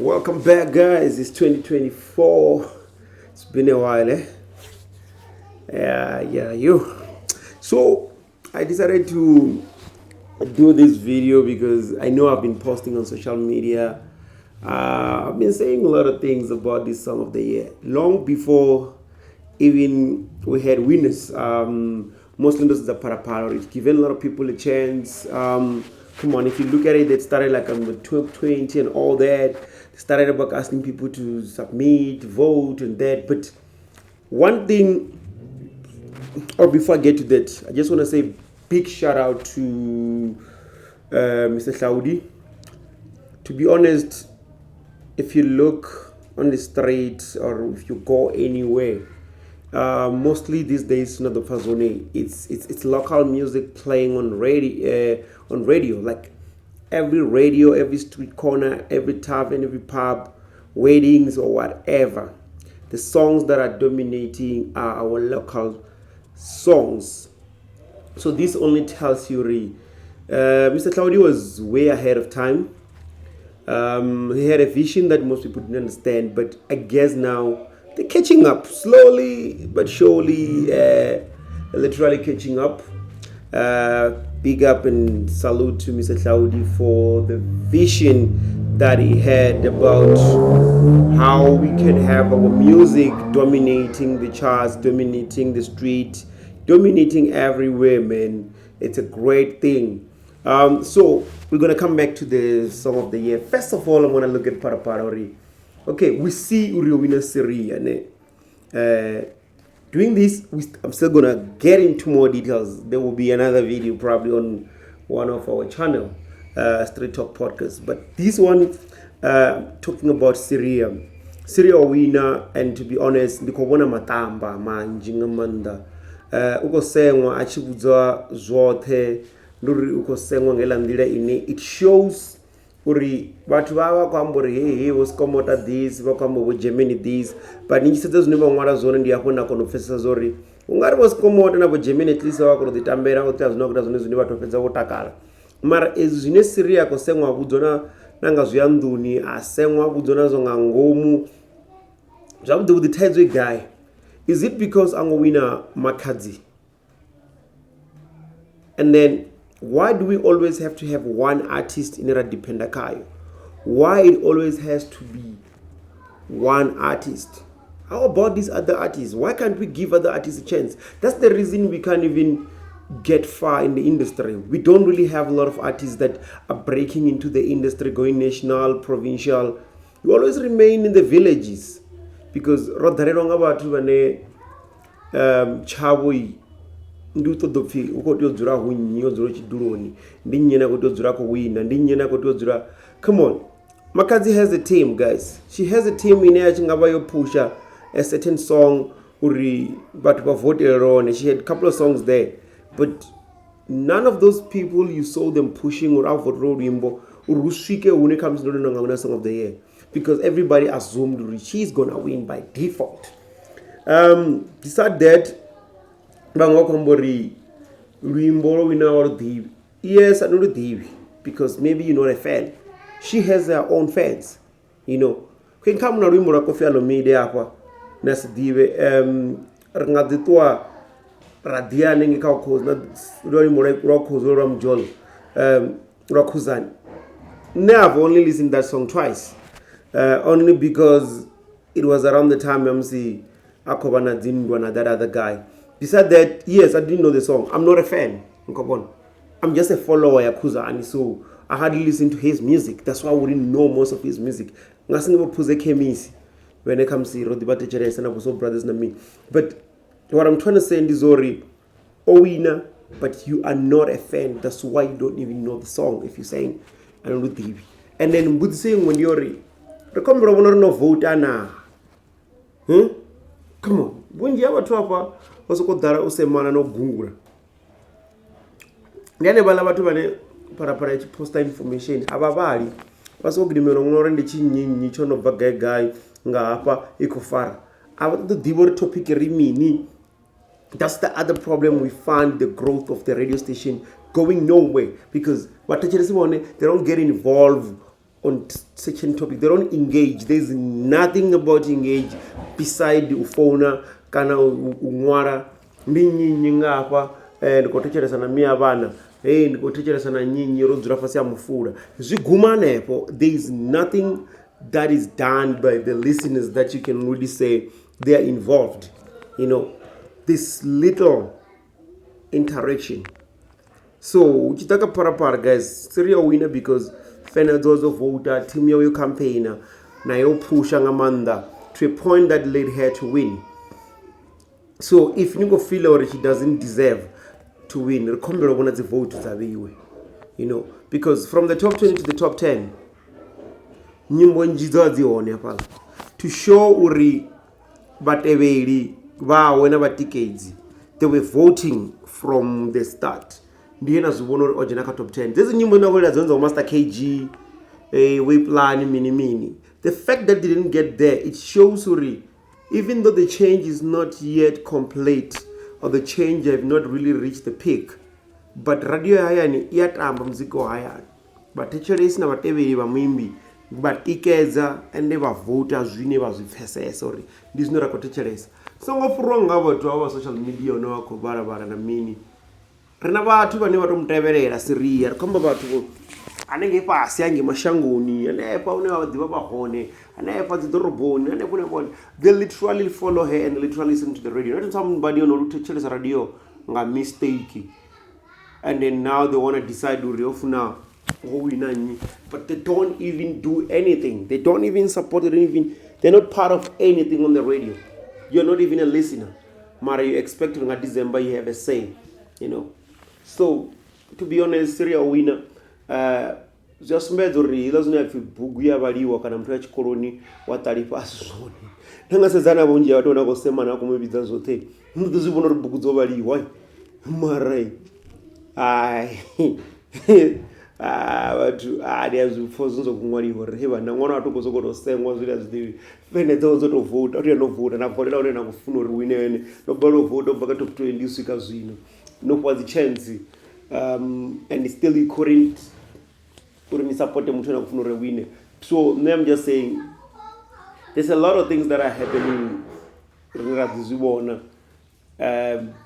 Welcome back, guys. It's 2024. It's been a while, eh? Yeah, you. So I decided to do this video because I know I've been posting on social media. I've been saying a lot of things about this Song of the Year long before even we had winners. Mostly this is the Phalaphala. It's given a lot of people a chance. Come on, if you look at it, it started like on the 12/20 and all that. They started about asking people to submit, vote, and that. But one thing, or before I get to that, I just want to say big shout out to Mr. Hlaudi. To be honest, if you look on the street or if you go anywhere, mostly these days, not the Fazone, it's local music playing on radio, like every radio, every street corner, every tavern, every pub, weddings or whatever. The songs that are dominating are our local songs. So this only tells you, Mr. Hlaudi was way ahead of time. He had a vision that most people didn't understand, but I guess now they're catching up slowly but surely, literally catching up. Big up and salute to Mr. Hlaudi for the vision that he had about how we can have our music dominating the charts, dominating the street, dominating everywhere, man. It's a great thing. So we're going to come back to the Song of the Year. First of all, I'm going to look at Phalaphala. Okay, we see Uri winner Siria. Doing this, I'm still going to get into more details. There will be another video probably on one of our channel, Street Talk Podcast. But this one, talking about Siria. Siria winner, and to be honest, ndi khou vhona matamba manzhi nga maanḓa. U khou seṅwa a tshi vhudzwa zwoṱhe, ndi uri u khou seṅwa nga heiḽa nḓila ine it shows uri vhathu vha vha khou amba uri hey, hey, vho Skomota this, vha khou amba vho Germany this, but ni tshi sedza zwine vha ṅwala zwone ndi hafho na kona u pfesesa zwa uri u nga ri vho Skomota na vho Germany at least vha vha kona u ḓi tambela o tea zwine vha khou ita zwone zwine vhathu vha fhedza vho takala. Mara ezwi zwine Siria a khou seṅwa vhudzwa na nga zwi ya nḓuni, a seṅwa vhudzwa nazwo nga ngomu, zwavhuḓi vhuḓi thaidzo i gai? Is it because a ngo wina Makhadzi? And then why do we always have to have one artist ine ra dependa khayo? Why it always has to be one artist? How about these other artists? Why can't we give other artists a chance? That's the reason we can't even get far in the industry. We don't really have a lot of artists that are breaking into the industry, going national, provincial. You always remain in the villages because ro ḓalelwa nga vhathu vhane tshavho ndi u ṱoḓa upfhi u khou tea u dzula hu nnyi, o dzula tshiduloni, ndi nnyi ane a khou tea u dzula khou wina, ndi nnyi ane a khou tea u dzula. Come on, Makhadzi has a team, guys. She has a team ine ya tshi nga vha yo pusha a certain song uri vhathu vha votele lone. She had a couple of songs there, but none of those people you saw them pushing or a votele luimbo uri hu swike hune khamusi ndo nga wina Song of the Year, because everybody assumed uri she's gonna win by default. Beside that, vhaṅwe vha khou amba uri luimbo lwo wina wa lu ḓivhi. Yes, a ni lu ḓivhi because maybe you're not a fan. She has her own fans, you know. Khe kha muna luimbo lwa Koffi Olomide hafha na si ḓivhe, ri nga ḓi ṱuwa ra ḓi hanengei kha Khozi na luimbo lwa Khozi lwa Mujolo, lwa Khuzani. Nṋe I've only listened that song twice, only because it was around the time ya musi a khou vha na dzinndwa na that other guy. Beside that, yes, I didn't know the song. I'm not a fan. I'm just a follower ya Khuzani, so I hardly listen to his music. That's why I wouldn't know most of his music. Nga si vho Phuze Khemisi when it comes to ro ḓi vha thetshelesa na vho Soul Brothers na me. But what I'm trying to say is uri o wina, but you are not a fan. That's why you don't even know the song if you're saying I don't know. And then mbudziso iṅwe ndi uri ri khou humbela u vhona uri no vote na. Come on, vhunzhi ha vhathu hafha vha sokou ḓala u semana na u gungula. Ndi hanevhaḽa vhathu vhane Phalaphala i tshi posta information a vha vhali, vha sokou gidimela u ṅwala uri ndi tshi nnyi nnyi tsho no bva gai gai nga hafha i khou fara. A vha ṱoḓi u ḓivha uri topic ri mini. That's the other problem. We find the growth of the radio station going nowhere because vhathetshelesi vhone they don't get involved. on certain topic. They don't engage. There's nothing about engage beside u founa kana u ṅwala ndi nnyi nnyi nga hafha ndi khou thetshelesa na mia vhana hey ndi khou thetshelesa na nnyi nnyi ro dzula fhasi ha mufula zwi guma hanefho. There is nothing that is done by the listeners that you can really say they are involved. You know, this little interaction. So u tshi ḓa kha Phalaphala guys, Syria winner because fene dzo dzo vouta, team yawe yo campaigner na yo phusha nga maanḓa to a point that led her to win. So if ni khou feel uri she doesn't deserve to win, ri khombela u vhona dzi vote dza vheiwe, you know, because from the top 20 to the top 10 nyimbo nnzhi dzo vha dzi hone hafhaḽa to show uri vhatevheli vhawe na vhatikedzi they were voting from the start. Ndi he na zwi vhona uri o dzhena kha top 10. Dzedzi nyimbo na vholela dzone dza Master KG, way plan mini mini, the fact that they didn't get there, it shows uri even though the change is not yet complete or the change have not really reached the peak, but radio ya hayani i a tamba muzika wa hayani, vhathetshelesi na vhatevheli vha muimbi vha tikedza ende vha vouta zwine vha zwi pfesesa uri ndi zwine ra khou thetshelesa. Songo fhurwa nga vhathu avha vha social media hune vha khou vhalavhala na mini. Ri na vhathu vhane vha to mutevhelela Siria, ri khou amba vhathu hanengei fhasi hangei mashangoni hanefha hune vha ḓivha vha hone hanefha dzi ḓoroboni hanefha hune vhone they literally follow her and literally listen to the radio. Not somebody ono lu thetshelesa radio nga mistake and then now they want to decide uri ho funa ho wina nnyi, but they don't even do anything. They don't even support. They don't even, they're not part of anything on the radio. You're not even a listener, mara you expect nga December you have a say, you know. So to be honest, Syria winner zwi a sumbedza uri hezwiḽa zwine ha pfhi bugu ya vhaliwa kana muthu ya tshikoloni wa ṱalifha a si zwone. Nda nga sedza na vhunzhi ha vhathu vhane vha khou semana vha khou mu vhidza zwoṱhe, ni ḓo zwi vhona uri bugu dzo vhaliwa mara ai vhathu ndi a zwi pfha zwine zwa khou ṅwaliwa uri he vhanna ṅwana wa thu khou sokou tou sengwa zwine a zwi ḓivhi fene dzawe dzo tou vouta tea no vouta na volela hune na khou funa uri wine ene no balelwa u vouta ubva kha top 20 u swika zwino no fhiwa dzi chance and still you couldn't uri ni supporte muthu ane a khou funa uri wine. So nṋe I'm just saying there's a lot of things that are happening rine ra ḓi zwi vhona,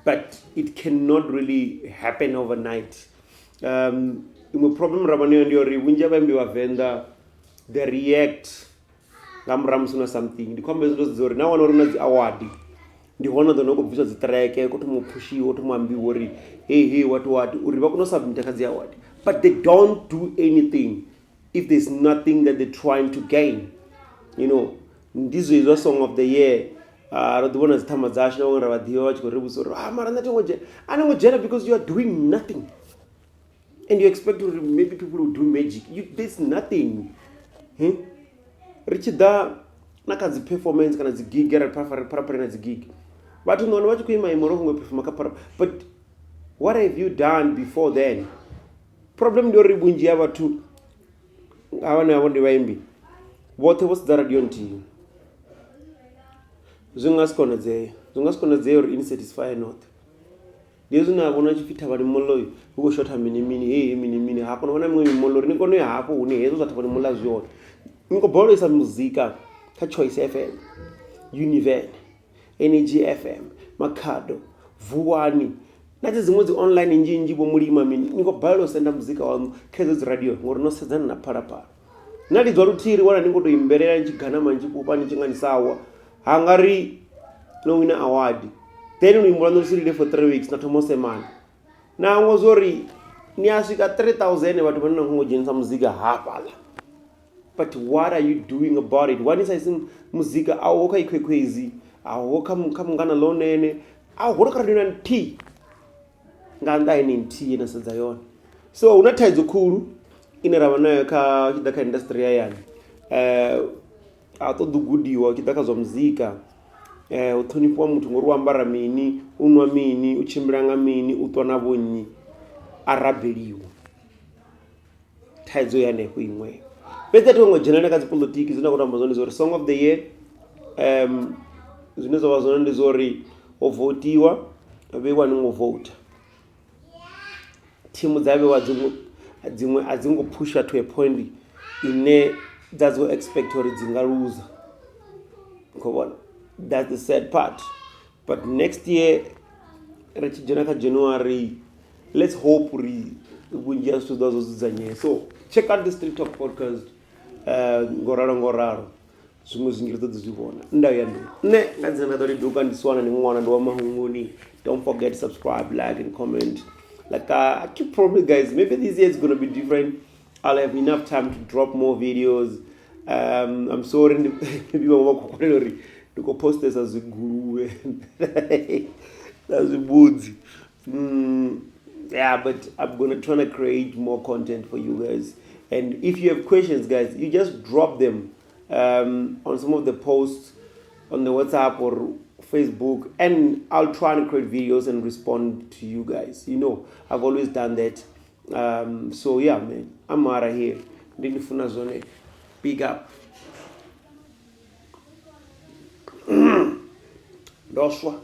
but it cannot really happen overnight. Iṅwe problem ra vha nayo ndi uri vhunzhi ha vhaimbi vha Venḓa they react nga murahu musi hu na something. Ndi khou amba hezwi ndo sedza uri na wana uri hu na dzi award ndi hone ḓo no khou bviswa dzi track ko thoma u phushiwa thoma ambiwa uri hey hey what what uri vha kone u submit kha dzi award, but they don't do anything if there's nothing that they're trying to gain, you know. Ndi zwezwa song of the year ro ḓi vhona dzi ṱhama dzashu na vhaṅwe ra vha ḓivha vha tshi khou ri vhudza uri ah mara nṋe thi ngo dzhena, a ni ngo dzhena because you are doing nothing and you expect uri maybe people will do magic. You, there's nothing. Ri tshi ḓa na kha dzi performance kana dzi gig arali Phalaphala na dzi gig vhathu ni wana vha tshi khou ima ima uri huṅwe performa kha Phalaphala, but what have you done before then? Problem ndi uri vhunzhi ha vhathu havha havho ndi vhaimbi vhoṱhe vho sedza radio nthihi. Zwi nga si konadzee, zwi nga si konadzee uri ini satisfy noṱhe. Ndi hezwi na vhona tshipfi Thavhani Mollo hu khou shotha mini mini heyi mini mini ha kona u vha na miṅwe mimoḽo uri ni kone u ya hafho hune hezwo zwa Thavhani Mollo a zwi hone. Ni khou balelwa u isa muzika kha Choice FM, Univen, Energy FM, Makhado, Vuwani na dzi dziṅwe dzi online nnzhi nnzhi vho mulima mini ni khou balelwa u senda muzika waṋu kha hedzo dzi radio ngori no sedzana na Phalaphala. Na lidzwa luthihi ri wana ni khou tou imbelela ni tshi ganama ni tshi fhufha ni tshi nga ni sawa ha nga ri no wina award then luimbo lwaṋu lu si lile for 3 weeks na thoma u semana nangwe zwo ri ni a swika 3000 vhathu vhane na khou dzhenisa muzika hafhaḽa, but what are you doing about it? Why ni sa isi muzika a uho kha Ikwekwezi, a uho kha Munghana Lonene, a uho kha radio na nthihi nga nnḓa ha ine nthihi na sedza yone. So hu na thaidzo khulu ine ra vha nayo kha tshi ḓa kha industry ya hayani, a ṱoḓi u gudiwa u tshi ḓa kha zwa muzika, u ṱhonifhiwa muthu ngori u ambara mini, u nwa mini, u tshimbila nga mini, u ṱwa na vho nnyi a rabeliwa. Thaidzo ya hanefho iṅwe fhedzi a thi ngo dzhenelela kha dzi poḽotiki. Zwine nda khou to amba zwone ndi zwa uri song of the year zwine zwa vha zwone ndi zwa uri ho votiwa vheiwa ni ngo voutha, thimu dza vheiwa dziṅwe dziṅwe a dzi ngo phusha to a point ine dza dzo expect uri dzi nga luza. Khou vhona, that's the sad part. But next year ri tshi dzhena kha January, let's hope uri vhunzhi ha zwithu zwi ḓovha zwo dzudzanyea. So check out the Street Talk podcast. Ngo ralo ngo ralo, zwiṅwe zwinzhi ri ḓo ḓi zwi vhona. Nda ya ndi nṋe nga dzina nda ḓo liduka ndi swana ndi ṅwana ndi wa mahunguni. Don't forget to subscribe, like and comment. Like I keep promising guys, maybe this year is gonna be different. I'll have enough time to drop more videos. I'm sorry, maybe vhaṅwe vha khou kolela uri ndi khou postesa zwiguluvhe na zwimbudzi. Yeah, but I'm gonna try to create more content for you guys. And if you have questions, guys, you just drop them on some of the posts on the WhatsApp or Facebook, and I'll try and create videos and respond to you guys. You know, I've always done that. So yeah, man, I'm out of here. Ndinifuna zone. Big up. Ndoswa.